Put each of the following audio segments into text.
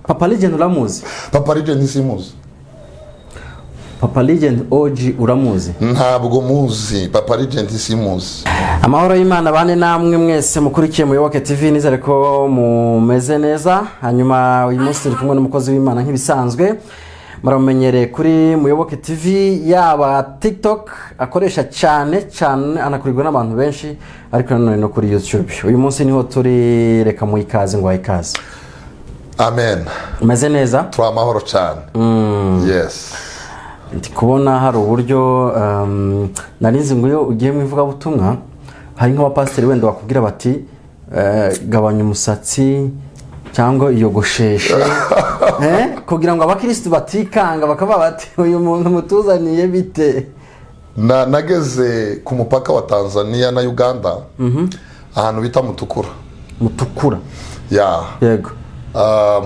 Papa Legend uramuzi? Papa Legend simuzi. Papa Legend OG uramuzi? Ntabwo muzi, Papa Legend simuzi. Amahoro y'Imana bane namwe mwese mukurikiye Muyoboke TV. Nizere ko mumeze neza. Hanyuma uyu munsi turi kumwe n'umukozi w'Imana nk'ibisanzwe. Muramumenyereye kuri Muyoboke TV, yaba TikTok akoresha cyane cyane, anakurirwa n'abantu benshi, ariko nanone no kuri YouTube. Uyu munsi niho turi. Reka muhe ikaze, ngo ikaze. Amen. Umeze neza? Turi amahoro cyane, yes. Ndi kubona hari uburyo nari nzi ngo iyo ugiye mu ivugabutumwa hari nk'abapasiteri wenda bakubwira bati "Gabanya umusatsi cyangwa iyogosheshe," kugira ngo abakirisitu batikanga bakavuga bati "Uyu muntu mutuzaniye bite?" Nageze ku mupaka wa Tanzania na Uganda, ahantu bita Mutukura. Mutukura. Ya. Yego.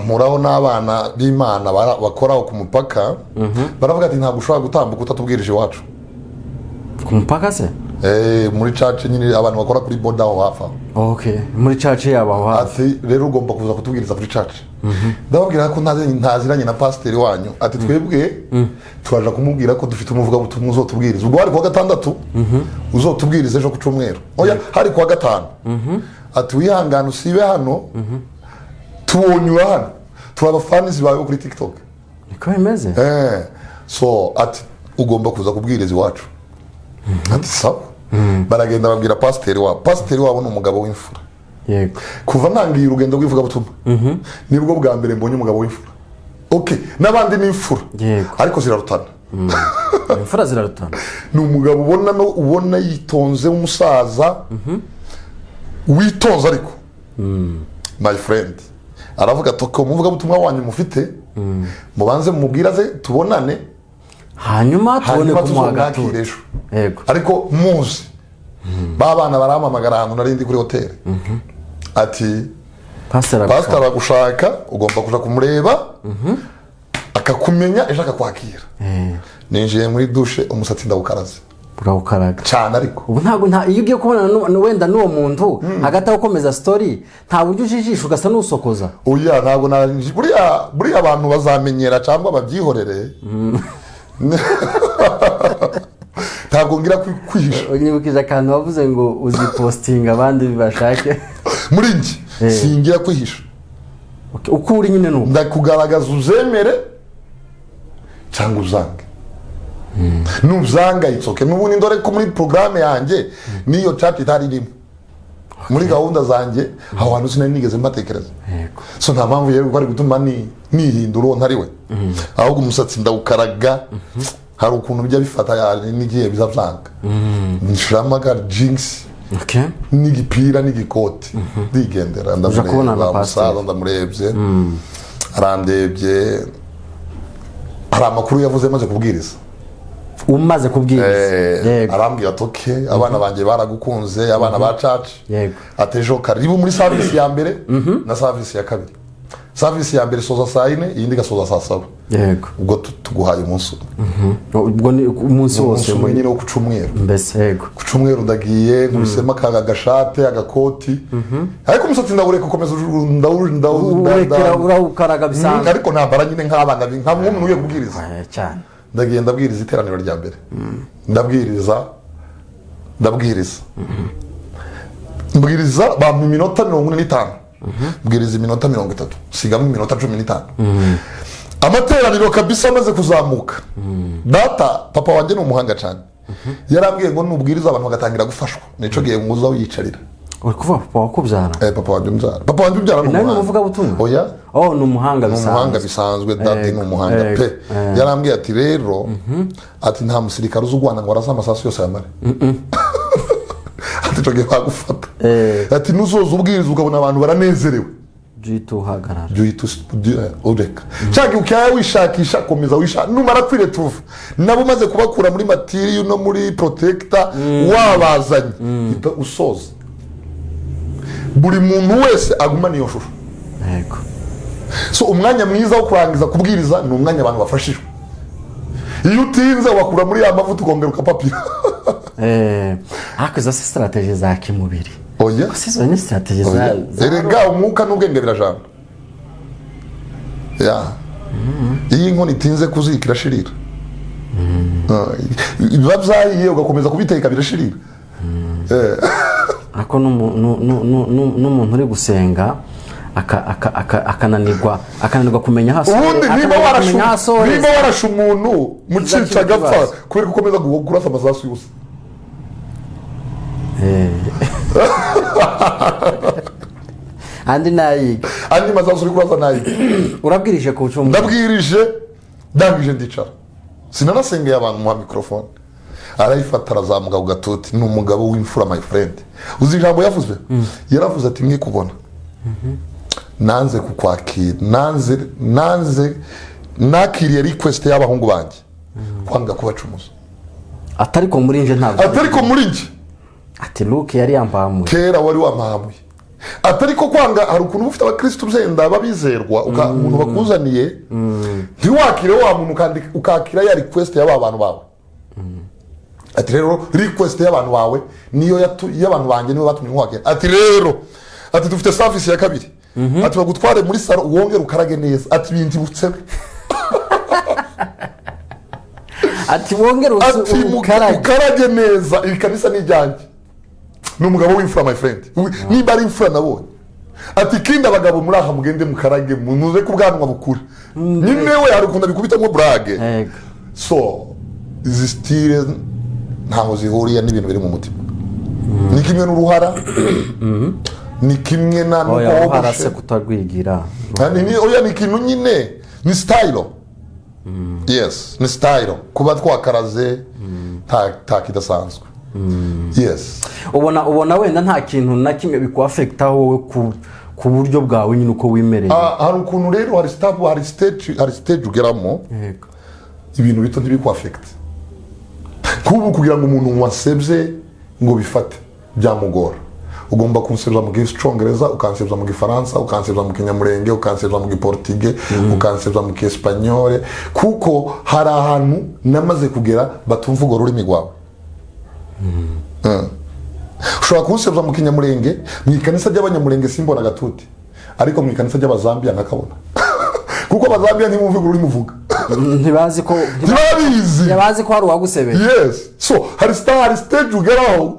Mpuraho n'abana b'Imana bakora aho ku mupaka, baravuga ati "Ntabwo ushobora gutambuka utatubwirije iwacu." Ku mupaka se? Muri church nyine, abantu bakora kuri border aho hafi aho. Ok, muri church yabo aho hafi. Ati "Rero ugomba kuza kutubwiriza kuri church." Ndababwira ko ntaziranye na pasiteri wanyu. Ati "Twebwe turaja kumubwira ko dufite umuvugabutumwa uzotubwiriza." Ubwo hari kuwa gatandatu, uzotubwiriza ejo ku cyumweru. Oya, hari kuwa gatanu. Ati "Wihangane usibe hano, tuwonyura hano, turi abafanizi bawe bo kuri TikTok." Niko bimeze. So ati "Ugomba kuza kubwiriza iwacu." Ati "Sawa." Baragenda babwira pasiteri wabo. Pasiteri wabo ni umugabo w'imfura. Kuva ntangiye urugendo rw'ivugabutumwa, nibwo bwa mbere mbonye umugabo w'imfura. Ok, n'abandi ni imfura, ariko zirarutana. Imfura zirarutana. Ni umugabo ubona no ubona yitonze, w'umusaza witonze. Ariko my friend aravuga ati "Ok, umuvugabutumwa wanyu mufite, mubanze mumubwire aze tubonane, hanyuma tubone hanyuma kumuha tuzomwakira agatutu." Ejo. Ariko muzi ba bana barampamagara ahantu nari ndi kuri hoteli, ati pasiteri "Pasiteri aragushaka, ugomba kuja kumureba akakumenya, ejo akakwakira." Ninjiye muri douche, umusatsi ndawukaraze. Urawukaraga? Cyane ariko. Ubu ntabwo nta iyo ugiye kubonana wenda n'uwo muntu, hagati aho ukomeza story, nta buryo ujijisha ugasa n'usokoza? Oya, ntabwo buriya abantu bazamenyera cyangwa babyihorere. Ntabwo ngira kwihisha. Unyibukije akantu wavuze ngo uzipostinga abandi bashake. Muri njye singira kwihisha. Okay, uko uri nyine ni uko. Ndakugaragaza, uzemere cyangwa uzange. Nuzanga, it's okay. N'ubundi ndore ko muri porogaramu yanjye n'iyo church itari irimo muri gahunda zanjye. Aho hantu sinari nigeze mbatekereza. So nta mpamvu rero bari gutuma nihindura uwo ntari we. Ahubwo umusatsi ndawukaraga, hari ukuntu bijya bifata n'igihe biza byanga, nshiramo aka jeans n'igipira n'igikoti, ndigendera. Uja kubonana na Ndamureba pasiteri. umusaza, ndamurebye, arandebye. Hari amakuru yavuze maze kubwiriza. Umaze kubwiriza? Arambwira ati "Okay, abana banjye baragukunze, abana ba church." Ati "Ejo karibu muri service ya mbere na service ya kabiri. Service ya mbere isoza saa 4, iyindi igasoza saa 7." Ubwo tuguhaye umunsi umwe. Ubwo ni umunsi wose? Umunsi umwe nyine wo ku cyumweru. Mbese yego. Ku cyumweru ndagiye, nkubisemo aka agashate, agakoti, ariko umusatsi ndawureka ukomeza Urekera urawukaraga bisanzwe. Ariko nambara nyine nk'abana nka nk'umuntu ugiye kubwiriza. Cyane. Ndagiye, ndabwiriza iteraniro rya mbere, ndabwiriza, ndabwiriza, mbwiriza, bampa iminota 45, mbwiriza iminota 30, sigamo iminota 15. Amateraniro kabisa amaze kuzamuka, data, papa wanjye ni umuhanga cyane, yarambwiye ngo nubwiriza abantu bagatangira gufashwa, nico gihe ngo uza wiyicarira. Uri kuvuga papa wakubyara? Papa wanjye umbyara, papa wanjye umbyara ni Nawe ni umuhanga. umuvugabutumwa? Oya. Oh, ni umuhanga Ni umuhanga bisanzwe. bisanzwe, daddy ni umuhanga pe. Yarambwiye ati rero, ati "Nta musirikare uzi urwana ngo arase amasasu yose ayamare." Ati "Icyo gihe bagufata." Ati "Nuzoza ubwiriza ukabona abantu baranezerewe, jya uhita uhagarara." Jya uhita ureka cyangwa ukaya wishakisha, komeza wishaka. Numara kwireturuva nabo, umaze kubakura muri matiriyu no muri protector, wabazanye, hita usoza, buri muntu wese agumana iyo shusho. So umwanya mwiza wo kurangiza kubwiriza ni umwanya abantu bafashijwe. Iyo utinze wakura muri ya mavuta ukongera ukapapira. Ariko izo si strategy za kimubiri? Oya. Si izo ni strategy za Oya. Erega umwuka n'ubwenge birajana. Ya, iyo inkono itinze kuzika irashirira. Biba byahiye, ugakomeza kubiteka birashirira. Ariko n'umuntu uri gusenga akananirwa kumenya aho Ubundi niba akananirwa warashe kumenya aho asoreza. Niba warashe umuntu mucica Kizakiba agapfa, ikibazo. kubera ko ukomeza kurasa amasasu yose. Andi nayiga. Andi masasu uri kurasa nayo. Urabwirije ku cyumweru. Ndabwirije, ndangije ndicara, sinanasengeye abantu, muha mikorofone arayifata, arazamuka ku gatuti. Ni umugabo w'imfura, my friend. Uzi ijambo yavuze? Yaravuze ati: "Mwikubona nanze kukwakira, nanze nakiriye request y'abahungu banjye kwanga kubacumuza." Atari ko muri nje ntabwo. Atari ko muri njye. Ati luke yari yampamuye. Kera wari wampamuye. Atari ko kwanga, hari ukuntu uba ufite abakirisitu byenda babizerwa, umuntu bakuzaniye ntiwakire wa muntu, ukakira ya request y'aba bantu bawe. Ati: "Rero request y'abantu bawe niyo y'abantu banjye niyo batumye nkwakira." Ati: "Rero," ati, "dufite service ya kabiri." Ati: "Bagutware muri salon wongere ukarage neza." Ati: "Bindibutse." Ati: "Wongere Ati: ukarage." "Ukarage neza, iri kanisa ni iryanjye." Ni umugabo w'imfura, my friend. Nimba ari imfura nabonye. Ati: "Ikindi, abagabo muri aha mugende mukarage, munuze ku bwanwa bukura." Nyine we hari ukuntu abikubitamo burage. So izi style ntaho zihuriye n'ibintu biri mu mutima. Ni kimwe n'uruhara, ni kimwe na nuko Oya, uruhara wogoshe. Se kutarwigira? Oya, ni ikintu nyine, ni style. Yes, ni style kuba twakaraze, nta kidasanzwe, yes. Ubona wenda nta kintu na kimwe bikuaffectaho wowe ku buryo bwawe nyine uko wimereye? Ah, hari ukuntu rero, hari step, hari stage ugeramo ibintu bito ntibikwaffecte. Nk'ubu kugira ngo umuntu wasebye ngo bifate byamugora. Ugomba kunsebya mu Gicongereza, ukansebya mu Gifaransa, ukansebya mu Kinyamurenge, ukansebya mu Giportige, ukansebya mu Kiespanyole, kuko hari ahantu namaze kugera batumva urwo rurimi rwawe. Ushobora kunsebya mu Kinyamurenge mu ikanisa ry'Abanyamurenge simbona agatuti, ariko mu ikanisa ry'Abazambiya nkakabona, kuko Abazambiya ntibumva ururimi uvuga. Ntibazi ko Ntibabizi. Ntibazi ko hari uwagusebeye. Yes, so hari stage ugeraho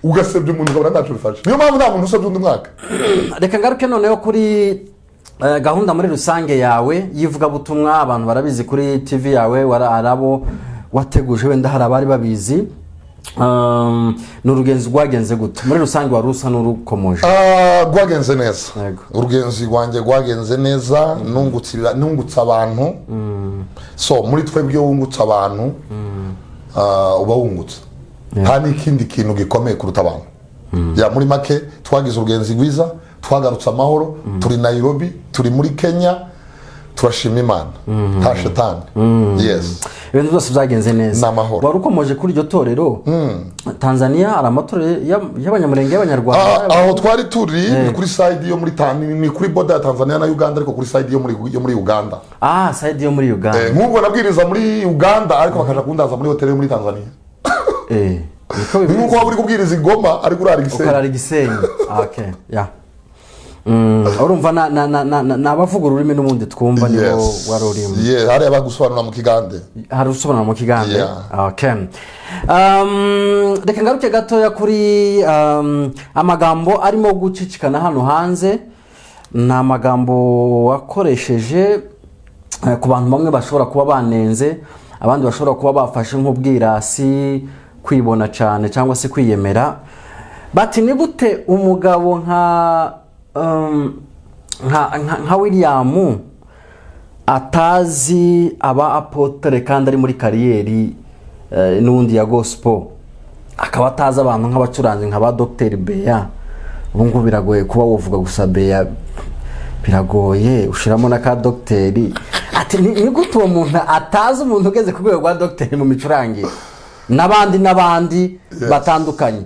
ugasebya umuntu ukabona ntacyo bifashe. Niyo mpamvu nta muntu usebya undi mwaka. Reka ngaruke noneho kuri gahunda muri rusange yawe y'ivugabutumwa. Abantu barabizi kuri TV yawe, hari abo wateguje, wenda hari abari babizi. Ni urugenzi rwagenze gute muri rusange? Wari usa n'urukomoje. Ah, rwagenze neza. Urugenzi rwanjye rwagenze neza, nungutse abantu. So muri twebwe iyo wungutse abantu, uba wungutse, nta n'ikindi kintu gikomeye kuruta abantu. Ya, muri make twagize urugenzi rwiza, twagarutse amahoro, turi Nairobi, turi muri Kenya, turashima Imana, nta shetani, yes. Ibintu byose byagenze neza. Ni amahoro. Wari ukomoje kuri iryo torero. Tanzania hari amatorero y'Abanyamurenge, y'Abanyarwanda? Ah, aho twari turi ni kuri side yo muri ni kuri border ya Tanzania na Uganda, ariko kuri side yo muri Uganda. Ah, side yo muri Uganda. Nk'ubwo nabwiriza muri Uganda, ariko bakaja kundaza muri hoteli yo muri Tanzania. Niko Ni bimeze. nk'uko waba uri kubwiriza i Goma ariko urara Igisenyi. Ukarara Igisenyi. Okay, ya. Urumva ni abavuga ururimi n'ubundi twumva nibo wari urimo. Yeah, hariya bagusobanura mu Kigande. Hari usobanura mu Kigande. Yeah. Okay. Reka ngaruke gatoya kuri amagambo arimo gucicikana hano hanze. Ni amagambo wakoresheje ku bantu bamwe bashobora kuba banenze, abandi bashobora kuba bafashe nk'ubwirasi, kwibona cyane cyangwa se kwiyemera. Bati: "Ni gute umugabo nka William atazi aba apôtre kandi ari muri carrière n'ubundi ya gospel, akaba atazi abantu nk'abacuranzi nka ba Dr Beya?" Ubu ngubu biragoye kuba wovuga gusa Beya, biragoye ushyiramo na ka dogiteri. Ati: Ni gute uwo muntu atazi umuntu ugeze ku rwego rwa dogiteri mu micurangire n'abandi n'abandi batandukanye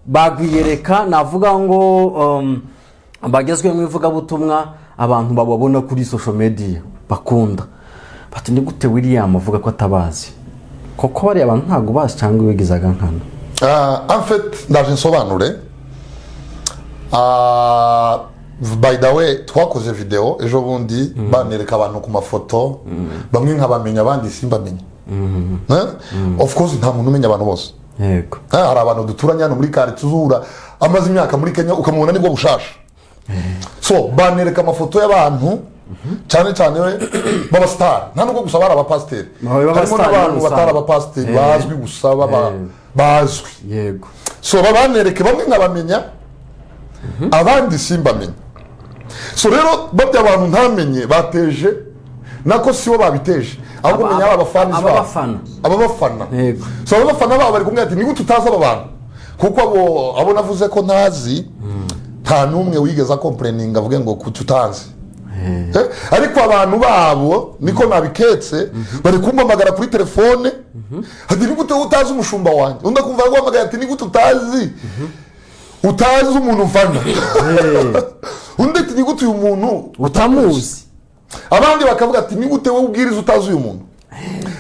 bagwiyereka?" Navuga ngo bagezwe mu ivugabutumwa, abantu bababona kuri social media bakunda. Bati: "Ni gute William avuga ko atabazi koko? Bariya abantu ntabwo bazi cyangwa wigizaga nkana?" Ah, en fait ndaje nsobanure. By the way, twakoze video ejo bundi, banereka abantu ku mafoto, bamwe nkabamenya, abandi simbamenya. Eh? Of course, nta muntu umenya abantu bose. Hari abantu duturanye hano muri karitsiye, uzura amaze imyaka muri Kenya, ukamubona nibwo bushasha. So banereka amafoto y'abantu, cyane cyane b'abasitari, nta nubwo gusa bari abapasiteri, Babe harimo b'abasitari n'abantu muri batari rusange. abapasiteri, bazwi gusa, baba bazwi. So babanereke, bamwe nkabamenya, abandi simbamenya. So rero barya abantu ntamenye bateje, nako sibo babiteje, ahubwo menya ari abafani babo. Ababafana. Ababafana. So ababafana babo bari kumwe, ati: "Ni gute utazi aba bantu?" Kuko abo navuze ko ntazi, nta n'umwe wigeze acomplaininga avuge ngo kuki utanzi. Ariko abantu babo, niko nabiketse, bari kumpamagara kuri telefone, ati: "Ni gute utazi umushumba wanjye?" Undi akumva araguhamagaye, ati: "Ni gute utazi umuntu mfana?" Undi ati: "Ni gute uyu muntu utamuzi?" Abandi bakavuga ati: "Ni gute wowe ubwiriza utazi uyu muntu?"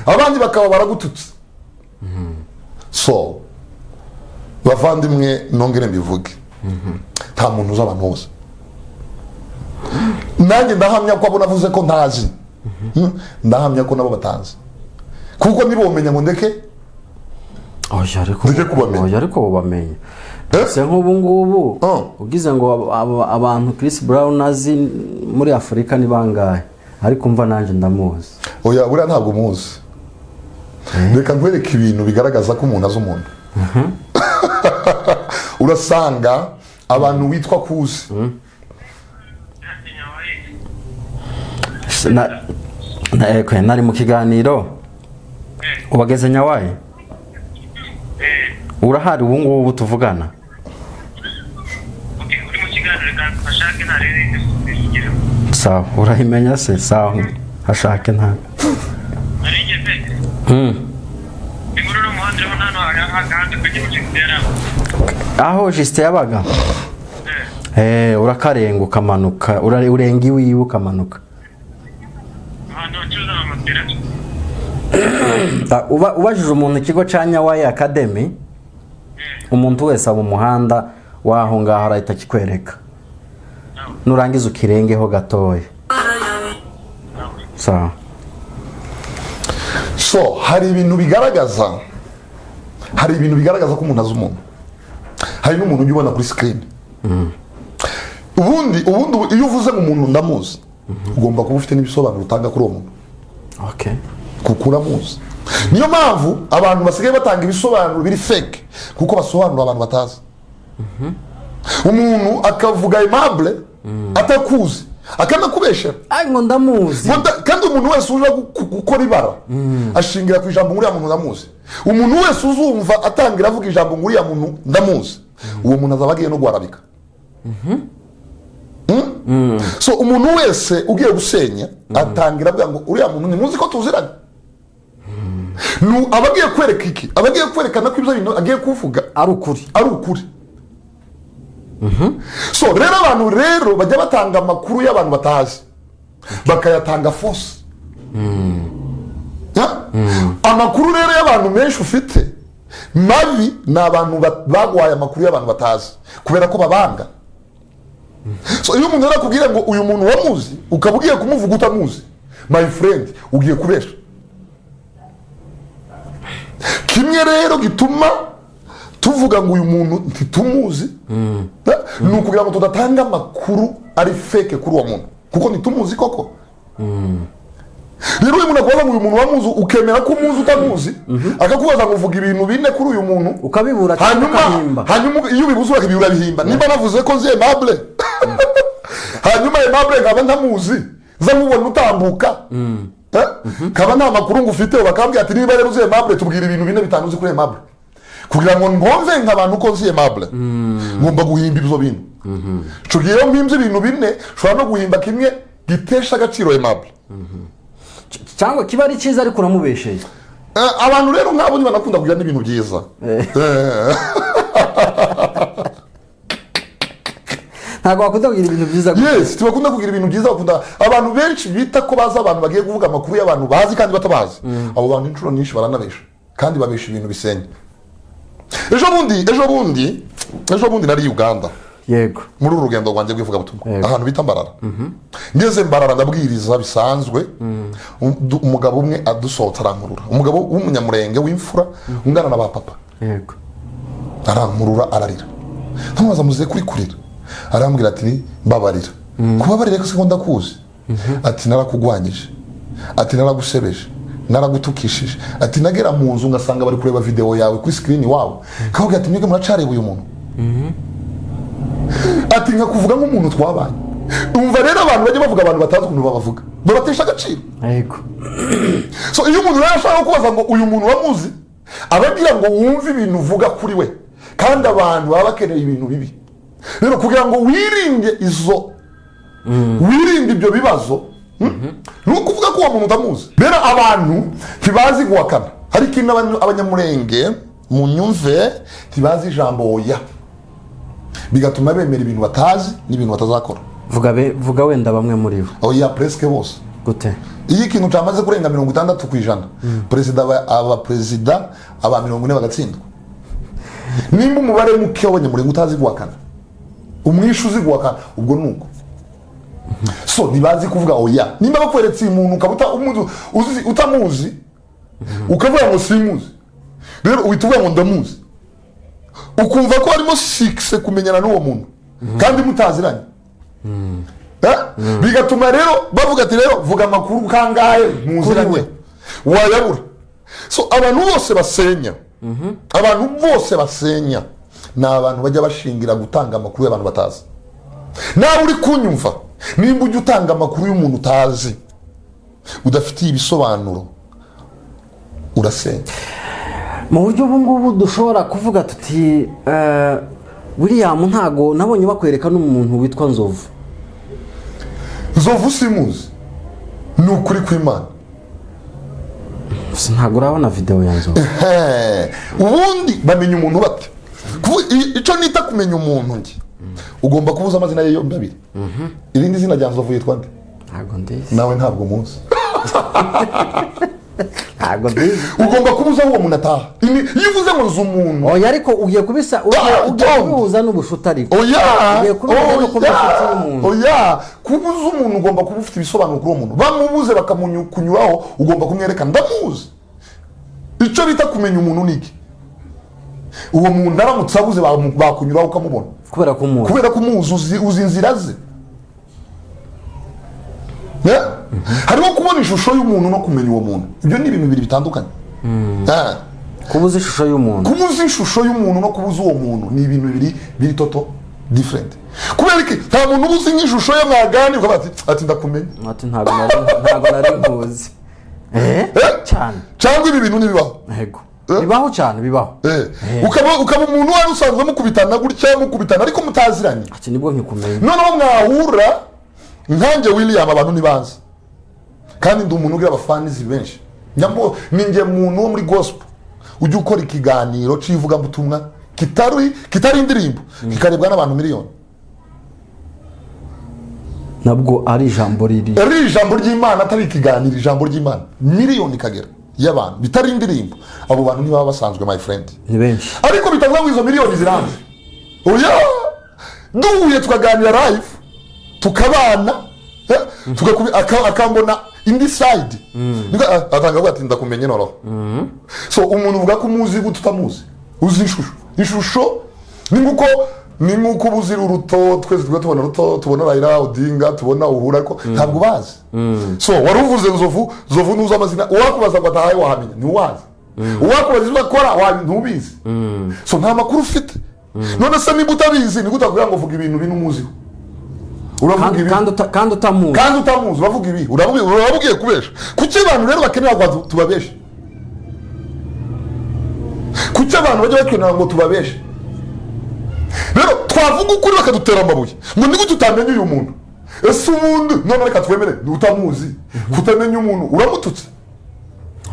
Abandi bakaba baragututse. So bavandimwe, nongere mbivuge, nta muntu uzi abantu bose. Nanjye ndahamya ko abo navuze ko ntazi, ndahamya ko nabo batanzi, kuko ntibomenya ngo ndeke Oya, ariko ndeke kubamenya. Oya, ariko bamenya. Eh? Se nk'ubu ngubu ugize ngo abantu Chris Brown azi muri Afurika ni bangahe? Ariko umva, nanjye ndamuzi. Oya, buriya ntabwo muzi. Reka nkwereke ibintu bigaragaza ko umuntu azi umuntu. Urasanga abantu witwa kuzi Nari mu kiganiro. Ubageze Nyawayi, urahari ubu ngubu tuvugana? Uri mu kiganiro, reka ashake ntarebe ikigero. Sawa, urahimenya se? Sawa, hashake nta Narigeze ni muri uno muhanda, urabona hano hari agahanda kajya mu Kigali. Aho Justin yabaga. Urakarenga ukamanuka, urenga iwiwe ukamanuka. Ahantu bacuruza amamatera. Ubajije umuntu ikigo cya Nyawayi Academy, umuntu wese aba umuhanda w'aho ngaho arahita akikwereka. Nurangiza ukirengeho gatoya. Sawa. So hari ibintu bigaragaza ko umuntu azi umuntu. Hari n'umuntu ujya ubona kuri screen. Ubundi iyo uvuze ngo umuntu ndamuzi, ugomba kuba ufite n'ibisobanuro utanga kuri uwo muntu, kuko uramuzi. Niyo mpamvu abantu basigaye batanga ibisobanuro biri fake, kuko basobanura abantu batazi. Umuntu akavuga Aimable atakuzi, akanakubeshera. Ay, ngo ndamuzi. Kandi umuntu wese uje gukora ibara ashingira ku ijambo ngo uriya muntu ndamuzi. Umuntu wese uzumva atangira avuga ijambo ngo uriya muntu ndamuzi, uwo muntu azaba agiye no guharabika. So umuntu wese ugiye gusenya atangira avuga ngo uriya muntu ntimuzi ko tuziranye. Aba agiye kwereka iki? Aba agiye kwerekana ko ibyo bintu agiye kuvuga ari ukuri. Ari ukuri. So rero abantu rero bajya batanga amakuru y'abantu batazi, bakayatanga false. Amakuru rero y'abantu menshi ufite mabi ni abantu baguhaye amakuru y'abantu batazi kubera ko babanga. So iyo umuntu rero akubwira ngo uyu muntu wamuzi, ukaba ugiye kumuvuga utamuzi, my friend, ugiye kubesha. Kimwe rero gituma tuvuga ngo uyu muntu ntitumuzi, ni ukugira ngo tudatanga amakuru ari fake kuri uwo muntu, kuko ntitumuzi koko. Rero uyu muntu akubaza ngo uyu muntu wamuzi, ukemera ko umuzi utamuzi, akakubaza ngo uvuga ibintu bine kuri uyu muntu, ukabibura cyangwa hanyuma ukahimba. Hanyuma iyo ubibuze urabihimba. Niba navuze ko nzi Aimable, hanyuma Aimable nkaba ntamuzi, nza nkubona utambuka, nkaba nta makuru ngufite, bakambwira ati: "Niba rero uzi Aimable, tubwira ibintu bine, bitanu uzi kuri Aimable." Kugira ngo ngonve nk'abantu ko nzi Aimable, ngomba guhimba ibyo bintu. Ico gihe iyo mpimbye ibintu bine, nshobora no guhimba kimwe gitesha agaciro Aimable, cyangwa kiba ari cyiza ariko uramubesheye. Abantu rero nk'abo ntibanakunda kugira n'ibintu byiza. Ntabwo bakunda kugira ibintu byiza gusa. Yes, tibakunda kugira ibintu byiza. Bakunda abantu benshi bita ko bazi abantu, bagiye kuvuga amakuru y'abantu bazi kandi batabazi. Abo bantu inshuro nyinshi baranabesha, kandi babesha ibintu bisenya. Ejo bundi nari Uganda. Muri uru rugendo rwanjye rw'ivugabutumwa, Yego. ahantu bita Mbarara. Ngeze Mbarara ndabwiriza bisanzwe. Umugabo umwe adusohotse arankurura, umugabo w'umunyamurenge w'imfura ungana na ba papa. Arankurura, ararira. Ntamubaza: "Muze kuri kurira?" Arambwira ati: "Mbabarira." "Kubabarira ko siko ndakuzi?" Ati: "Narakugwanyije." Ati: "Naragusebeje, naragutukishije." Ati: "Nagera mu nzu ngasanga bari kureba video yawe kuri screen iwabo." Kavuga ati: "Mwebwe muracareba uyu muntu?" Ati: "Nkakuvuga nk'umuntu twabanye." Umva rero, abantu bajya bavuga abantu batazi ukuntu babavuga, babatesha agaciro. So iyo umuntu rero ashaka kubaza ngo uyu muntu uramuzi, aba agira ngo wumve ibintu uvuga kuri we, kandi abantu baba bakeneye ibintu bibi. Rero kugira ngo wirinde izo, wirinde ibyo bibazo, ni ukuvuga ko uwo muntu utamuzi. Rero abantu ntibazi guhakana. Hari ikintu abanyamurenge mu nyumve ntibazi, ijambo oya, bigatuma bemera ibintu batazi n'ibintu batazakora. Vuga wenda bamwe muri bo. Oya, presque bose. Gute? Iyo ikintu cyamaze kurenga 60%, perezida aba perezida, aba 40 bagatsindwa. Nimba umubare muke w'abanyamurenge utazi guhakana, umwishe uzi guhakana, ubwo ni uko. So ntibazi kuvuga oya. Nimba bakweretse uyu muntu ukaba utamuzi, ukavuga ngo simuzi, rero uhita uvuga ngo ndamuzi, ukumva ko harimo sikise kumenyana n'uwo muntu kandi mutaziranye. Eh? Bigatuma rero bavuga ati: "Rero vuga amakuru kangahe muziranye?" Wayabura. So abantu bose basenya, abantu bose basenya ni abantu bajya bashingira gutanga amakuru y'abantu batazi. Nawe uri kunyumva, nimba ujya utanga amakuru y'umuntu utazi, udafitiye ibisobanuro, urasenya. Mu buryo ubu ngubu dushobora kuvuga tuti William, ntago nabonye bakwereka n'umuntu witwa Nzovu. Nzovu simuzi, ni ukuri kw'Imana. Gusa ntabwo urabona videwo ya Nzovu. Ehe, ubundi bamenya umuntu bate? Icyo nita kumenya umuntu, njye ugomba kubuza amazina ye yombi abiri. Irindi zina rya Nzovu yitwa nde? Ntabwo ndizi. Nawe ntabwo muzi. Ntabwo ndizi. Ugomba kubuza aho uwo muntu ataha. Iyo uvuze ngo nzi umuntu, Oya, ariko ugiye kubisa ugiye Ah, ugiye don't. kubihuza n'ubushuti, ariko Oya. ugiye kubihuza no kuba inshuti y'umuntu. Oya, kubuza umuntu ugomba kuba ufite ibisobanuro kuri uwo muntu. Bamubuze bakamukunyuraho, ugomba kumwereka ndamuzi. Icyo bita kumenya umuntu ni iki? Uwo muntu aramutse abuze, bakunyuraho ukamubona. Kubera ko umuzi. Kubera ko umuzi, uzi inzira ze. Yeah? Hariho kubona ishusho y'umuntu no kumenya uwo muntu. Ibyo ni ibintu bibiri bitandukanye. Ah. Kubuza ishusho y'umuntu. Kubuza ishusho y'umuntu no kubuza uwo muntu ni ibintu bibiri biri total different. Kubera iki? Nta muntu uba uzi nk'ishusho ye, mwaganira ukavuga ati "Ndakumenya." Ati: Ntabwo nari nkuzi." Eh? Cyane. Cyangwa ibi bintu ntibibaho? Yego. Eh? Bibaho cyane, bibaho. Eh. Ukaba umuntu wari usanzwe mukubitana gutya, mukubitana ariko mutaziranye. Ati: "Nibwo nkikumenya." Noneho mwahura, nkanjye William, abantu ntibanzi kandi ndi umuntu ugira abafanizi benshi. Nyambo ni njye muntu wo muri gospel ujya ukora ikiganiro cy'ivugabutumwa kitari indirimbo, kikarebwa n'abantu miliyoni. Nabwo ari ijambo riri Ari ijambo ry'Imana, atari ikiganiro, ijambo ry'Imana, miliyoni ikagera y'abantu, bitari indirimbo. Abo bantu ntibaba basanzwe, my friend. Ni benshi. Ariko bitavuga ngo izo miliyoni ziranze. Oya, duhuye tukaganira live, tukabana, akambona indi side. Niko, atanga avuga ati: "Ndakumenye noneho." So umuntu uvuga ko umuzi gute utamuzi, uzi ishusho? Ishusho ni nkuko uba uzi Ruto. Twese tujya tubona Ruto, tubona Raila Odinga, tubona Uhuru, ariko ntabwo ubazi. So wari uvuze Nzovu. Nzovu ntuzi amazina. Uwakubaza ngo atahaye wahamenya? Ntiwazi. Uwakubaza ibyo akora ntubizi. So nta makuru ufite. None se niba utabizi, ni gute akubwira ngo vuga ibintu bine umuziho? Uravuga kandi ibi kandi utamuzi. Kandi utamuzi, uravuga ibi, urababwiye kubesha. Kuki abantu rero bakenera ngo tubabeshe? Kuki abantu bajya bakenera ngo tubabeshe? Rero twavuga ukuri bakadutera amabuye ngo ni gute utamenya uyu muntu? Ese ubundi none reka twemere utamuzi, kutamenya umuntu uramututse?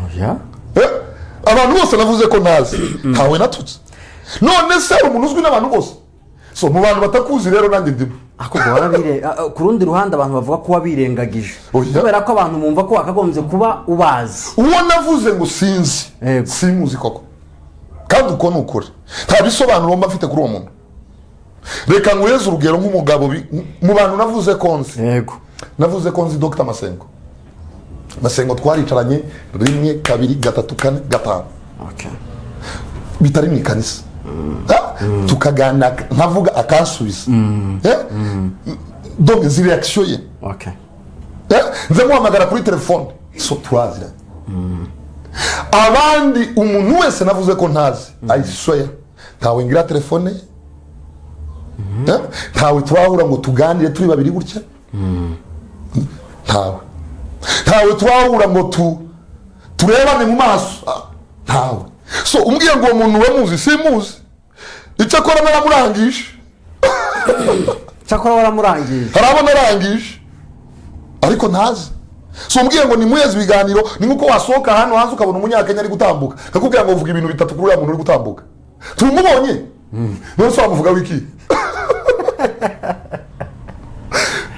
Oya. Eh? Abantu bose navuze ko ntazi, ntawe natutse. None se hari umuntu uzwi n'abantu bose? So mu bantu batakuzi rero nanjye ndimo. Ariko ubwo ku rundi ruhande abantu bavuga ko wabirengagije. Oya. Kubera ko abantu bumva ko wakagombye kuba ubazi. Uwo navuze ngo sinzi, simuzi koko, kandi uko ni ukuri, nta bisobanuro mba mfite kuri uwo muntu. Reka nguheze urugero nk'umugabo mu bantu navuze ko nzi. Navuze ko nzi Dr Masengo. Masengo twaricaranye rimwe, kabiri, gatatu, kane, gatanu, bitari mu ikanisa. Ah, tukaganira, nkavuga akansubiza. Eh? Donc nzi reaction ye. Eh, nze muhamagara kuri telefone, so turaziranye. Abandi, umuntu wese navuze ko ntazi, I swear, ntawe ngira telefone ye. Eh? Ntawe turahura ngo tuganire turi babiri gutya. Ntawe turahura ngo turebane mu maso. Ah, ntawe. So umbwiye ngo uwo muntu uramuzi, simuzi. Icyo akora naramurangije. Cyakora waramurangije. Hari abo narangije ariko ntazi. So umbwiye ngo nimuheze ibiganiro, ni nkuko wasohoka hano hanze ukabona Umunyakenya ari gutambuka, kakubwira ngo vuga ibintu bitatu kuri uriya muntu uri gutambuka. Tumubonye none se wamuvuga wiki?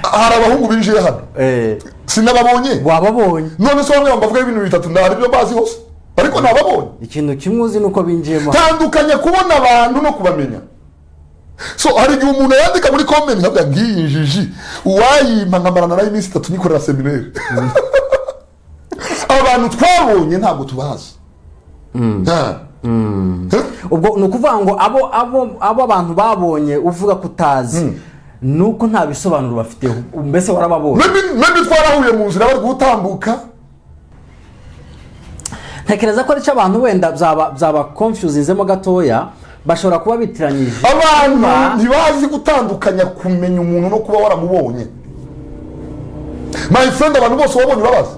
Hari abahungu binjiye hano, sinababonye. Wababonye. None se bamwe bavuga ibintu bitatu, ndahari ibyo bazi hose, ariko ntababonye. Ikintu kimwe uzi ni uko binjiyemo. Tandukanya kubona abantu no kubamenya. So hari igihe umuntu yandika muri comment nkavuga ngiyi njiji uwayimpa nkamarana nayo iminsi 3 nikorera séminaire. Abantu twabonye ntabwo tubazi. Ah. Eh? Ubwo ni ukuvuga ngo abo abantu babonye uvuga ko utazi, ni uko nta bisobanuro bafiteho, mbese warababonye. Maybe twarahuye mu nzira bari gutambuka. Ntekereza ko aricyo abantu wenda byaba confusinzemo gatoya, bashobora kuba bitiranyije. Abantu ntibazi gutandukanya kumenya umuntu no kuba waramubonye. My friend, abantu bose wabonye urabazi?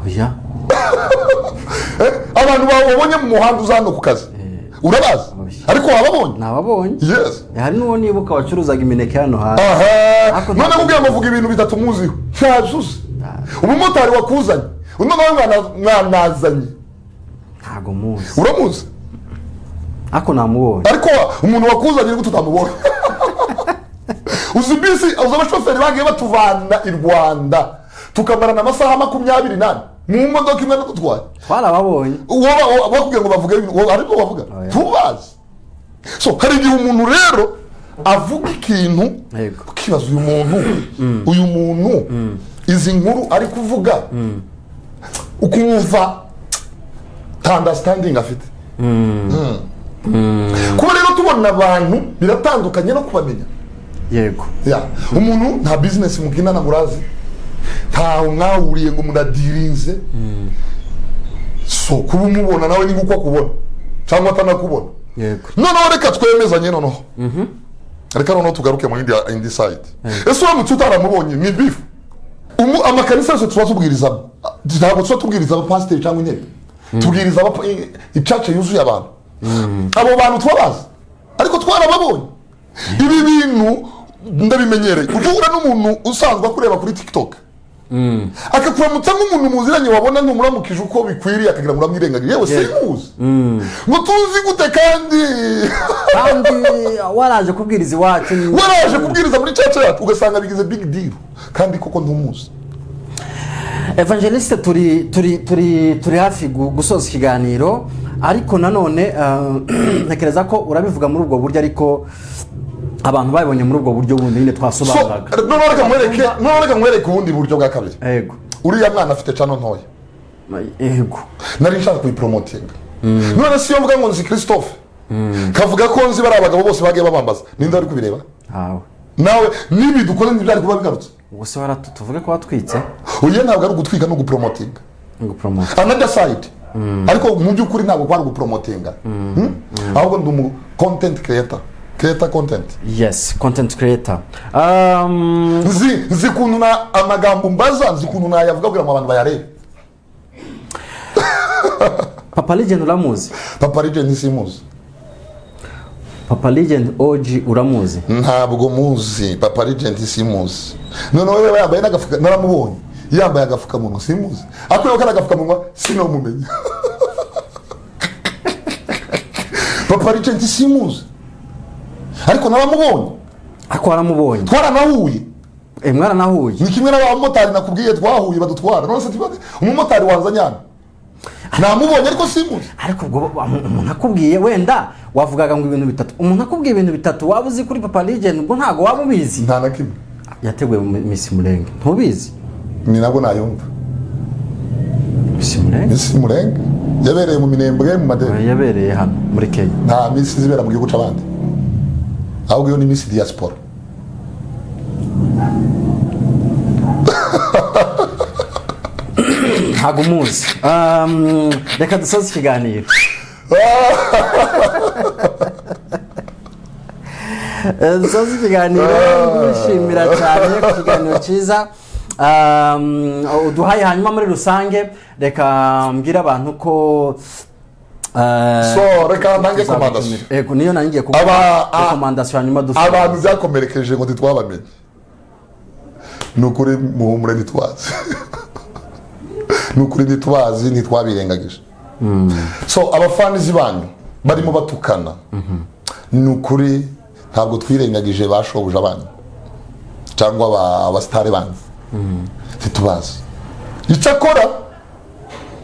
Oya. Eh, abantu wabonye mu muhanda uza hano ku kazi urabazi? Oya. Ariko wababonye? Nababonye. Yes. Hari n'uwo nibuka wacuruzaga imineke hano hasi. Aha. Ariko none ntabwo- kubwira ngo vuga ibintu bitatu muziho, ntabyo uzi. Umumotari wakuzanye uno nawe mwanazanye? Ntabwo muzi. Uramuzi? Ariko namubonye. Ariko umuntu wakuzanye nibwo tutamubonye. Uzi bisi, uzi abashoferi bagiye batuvana i Rwanda tukamarana amasaha 24 mu modoka imwe natutwaye? Twarababonye. Uwo bakubwiye ngo bavuge ibintu, uwo aribwo bavuga? Oya. Tubazi. So hari igihe umuntu rero avuga ikintu, ukibaza uyu muntu izi nkuru ari kuvuga, ukumva nta understanding afite. Kuba rero tubona abantu biratandukanye no kubamenya. Ya, umuntu nta business muginana murazi, ntawe mwahuriye ngo muradirinze. So kuba umubona nawe ni nk'uko akubona cyangwa atanakubona. Noneho reka twemezanye, noneho reka noneho tugaruke mu yindi side. Ese uramutse utaramubonye ni beef? Amakanisa yose tuba tubwirizamo, ntabwo tuba tubwiriza abapasiteri cyangwa intebe, tubwiriza icaca yuzuye abantu. Abo bantu tubabazi ariko twarababonye. Ibi bintu ndabimenyereye. Ujya n'umuntu usanzwe akureba kuri TikTok akakuramutsa nk'umuntu muziranye, wabona ntumuramukije uko bikwiriye, akagira ngo uramwirengagiye. Yewe, simuzi ngo tuzi gute kandi Kandi waraje kubwiriza iwacu. Waraje kubwiriza muri church yacu, ugasanga bigize big deal kandi koko ntumuzi. Evangeliste, turi hafi gusoza ikiganiro, ariko nanone ntekereza ko urabivuga muri ubwo buryo, ariko abantu babibonye muri ubwo buryo bundi nyine So twasobanuraga. Noneho reka nkwereke ubundi buryo bwa kabiri. Uriya mwana afite channel ntoya. Nari nshaka kuyipromotinga. None si yo mvuga ngo nzi Christophe, kavuga ko nzi bari abagabo bose bagiye babambaza, ninde wari kubireba? Ntawe. Nawe nibi dukora ntibyari kuba bigarutse. Ubwo se waratu tuvuge ko watwitse? Uyu ntabwo ari ugutwika no gupromotinga. Ngo promote. Another side, ariko mu by'ukuri ntabwo kwari ugupromotinga. Ahubwo ndi umu content creator, creator content. Yes, content creator. Nzi ukuntu na amagambo mbaza, nzi ukuntu nayavuga kugira ngo abantu bayarebe. Papa Legend uramuzi? Papa Legend simuzi. Papa Legend OG uramuzi? Ntabwo muzi. Papa Legend simuzi. Noneho we yambaye n'agafuka, naramubonye yambaye agapfukamunwa, simuzi. Akuyeho kariya agapfukamunwa sinamumenya. Papa Legend simuzi, ariko naramubonye. Ariko waramubonye. Twaranahuye. Eh, mwaranahuye. Ni kimwe n'abamotari nakubwiye twahuye badutwara. None se umumotari wanzanye hano? Namubonye ariko simuzi. Ariko ubwo umuntu akubwiye, wenda wavugaga ngo ibintu bitatu, umuntu akubwiye ibintu bitatu waba uzi kuri Papa Legend, ubwo ntabwo waba ubizi? Nta na kimwe. Yateguye mu Miss Murenge, ntubizi? Ni nabwo nayumva. Miss Murenge. Miss Murenge yabereye mu Minembwe, mu madeni. Yabereye hano muri Kenya. Nta Miss zibera mu gihugu c'abandi, ahubwo iyo ni Miss diaspora. Ntabwo umuzi. Reka dusoze ikiganiro. Dusoze ikiganiro ngushimira cyane ku kiganiro cyiza uduhaye. Hanyuma muri rusange reka mbwire abantu ko So, reka ntange tuzagutumira. recommandation. Yego, niyo nanjye ngiye kuguha recommandation, hanyuma dusoze. Abantu byakomerekeje ngo ntitwabamenye, ni ukuri muhumure, ntitwazi, ni ukuri ntitubazi, ntitwabirengagije. So abafanizi banyu barimo batukana, ni ukuri ntabwo twirengagije ba shobuja banyu cyangwa abasitari banyu, ntitubazi. Icyakora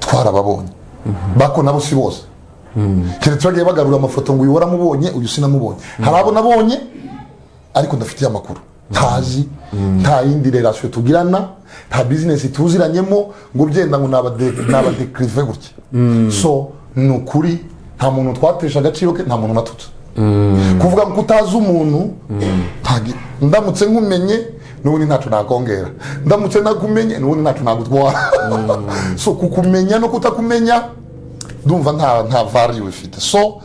twarababonye, bako nabo si bose, keretse bagiye bagarura amafoto ngo uyu waramubonye, uyu sinamubonye. Hari abo nabonye ariko ndafitiye amakuru, ntazi, nta yindi relation tugirana, nta business tuziranyemo ngo byenda ngo nabadekirive gutya. So ni ukuri nta muntu twatesha agaciro ke, nta muntu natutse. Kuvuga ngo utazi umuntu, ndamutse nkumenye n'ubundi ntacyo nakongera, ndamutse nakumenye n'ubundi ntacyo nagutwara. So kukumenya no kutakumenya ndumva nta value bifite. So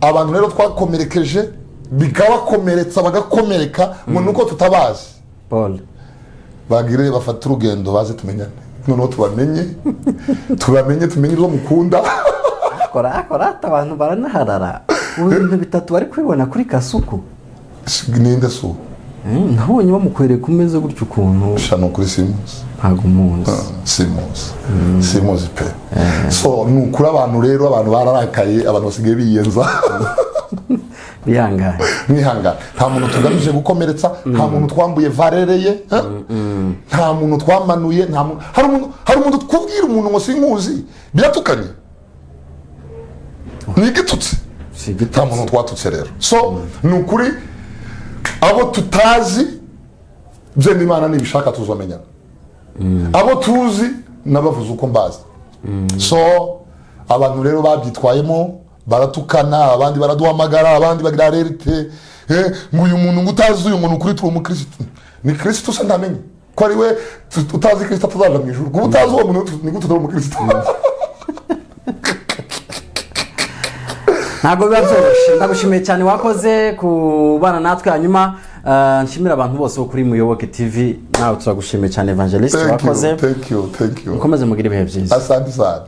abantu rero twakomerekeje, bikabakomeretsa, bagakomereka ngo nuko tutabazi, Paul. Bagire bafate urugendo baze tumenyane, noneho tubamenye, tubamenye, tumenye ibyo mukunda. Akora akora ati abantu baranaharara, ubu ibintu bitatu bari kubibona kuri Kasuku. Ninde su? Nabonye bamukwereka umeze gutyo ukuntu. Sha, ni ukuri simuzi. Ntabwo umuzi? Simuzi, simuzi pe. So ni ukuri abantu rero, abantu bararakaye, abantu basigaye biyenza. Bihangane. Mwihangane, nta muntu tugamije gukomeretsa, nta muntu twambuye valeur ye, eh? Nta muntu twamanuye, nta muntu. Hari umuntu kubwira umuntu ngo sinkuzi biratukanye, ni igitutsi. Si Nta igitutsi. muntu twatutse rero. So ni ukuri abo tutazi, byenda Imana nibishaka tuzamenyana. Abo tuzi nabavuze uko mbazi. So abantu rero babyitwayemo baratukana, abandi baraduhamagara, abandi bagira alerte, ngo uyu muntu, ngo utazi uyu muntu, kuri turi umukirisitu, ni Kirisitu se ndamenye ko ari we utazi Kirisitu atazaja mu ijuru? Kuba utazi uwo muntu, ni gute utari umukirisitu? Ntabwo biba byoroshye. Ndagushimiye cyane, wakoze kubana natwe. Hanyuma nshimira abantu bose bo kuri Muyoboke TV. Nawe turagushimiye cyane, Evangeliste. Thank you. Wakoze. Thank you, thank you. Mukomeze mugire ibihe byiza. Asante sana.